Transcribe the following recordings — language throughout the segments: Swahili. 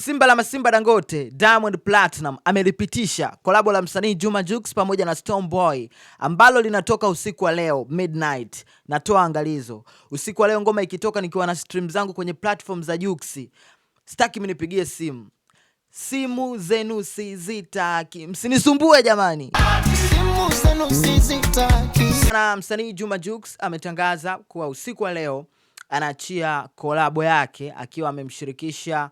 Simba la Masimba Dangote, Diamond Platinum amelipitisha kolabo la msanii Juma Jux pamoja na Stonebwoy ambalo linatoka usiku wa leo midnight. Natoa angalizo, usiku wa leo ngoma ikitoka, nikiwa na stream zangu kwenye platform za Jux, sitaki mnipigie simu, simu zenu sizitaki, msinisumbue jamani. Simu zenu sizitaki. Na msanii Juma Jux ametangaza kuwa usiku wa leo anaachia kolabo yake akiwa amemshirikisha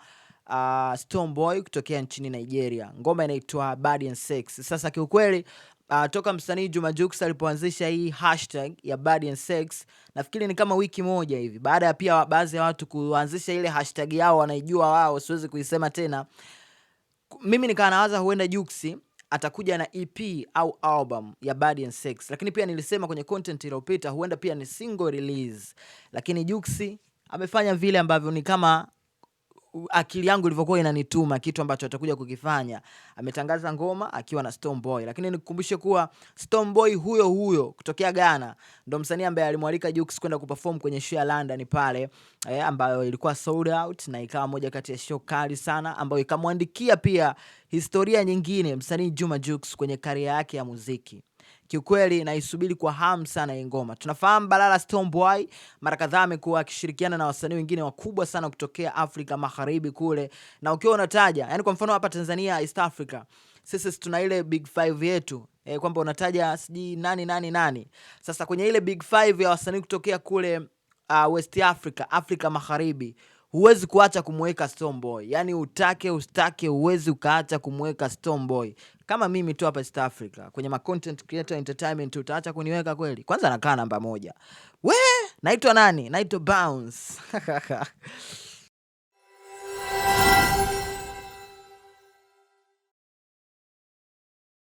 Stonebwoy kutokea nchini Nigeria. Ngoma inaitwa Bad and Sex. Sasa kiukweli, toka msanii Juma Jux alipoanzisha hii hashtag ya Bad and Sex, nafikiri ni kama wiki moja hivi, baada ya pia baadhi ya watu kuanzisha ile hashtag yao wanaijua wao, siwezi kuisema tena. Mimi nikawa nawaza huenda Jux atakuja na EP au album ya Bad and Sex, lakini pia nilisema kwenye content iliyopita huenda pia ni single release, lakini Jux amefanya vile ambavyo ni kama akili yangu ilivyokuwa inanituma kitu ambacho atakuja kukifanya. Ametangaza ngoma akiwa na Stonebwoy, lakini nikukumbushe kuwa Stonebwoy huyo huyo kutokea Ghana ndo msanii ambaye alimwalika Jux kwenda kuperform kwenye show ya London pale ambayo ilikuwa sold out na ikawa moja kati ya show kali sana ambayo ikamwandikia pia historia nyingine msanii Juma Jux kwenye career yake ya muziki. Kiukweli naisubiri kwa hamu sana hii ngoma. Tunafahamu Balala Stonebwoy mara kadhaa amekuwa akishirikiana na wasanii wengine wakubwa sana kutokea Afrika Magharibi kule, na ukiwa unataja, yani kwa mfano hapa Tanzania, East Africa, sisi tuna ile big five yetu kwamba unataja sijui nani nani nani. Sasa kwenye ile big five ya wasanii kutokea kule West Africa, Afrika Magharibi, huwezi kuacha kumweka Stonebwoy. Yani utake ustake, huwezi ukaacha kumweka Stonebwoy. Kama mimi tu hapa East Africa kwenye ma content creator entertainment, utaacha kuniweka kweli? Kwanza nakaa namba moja. We, naitwa nani? Naitwa Bounce.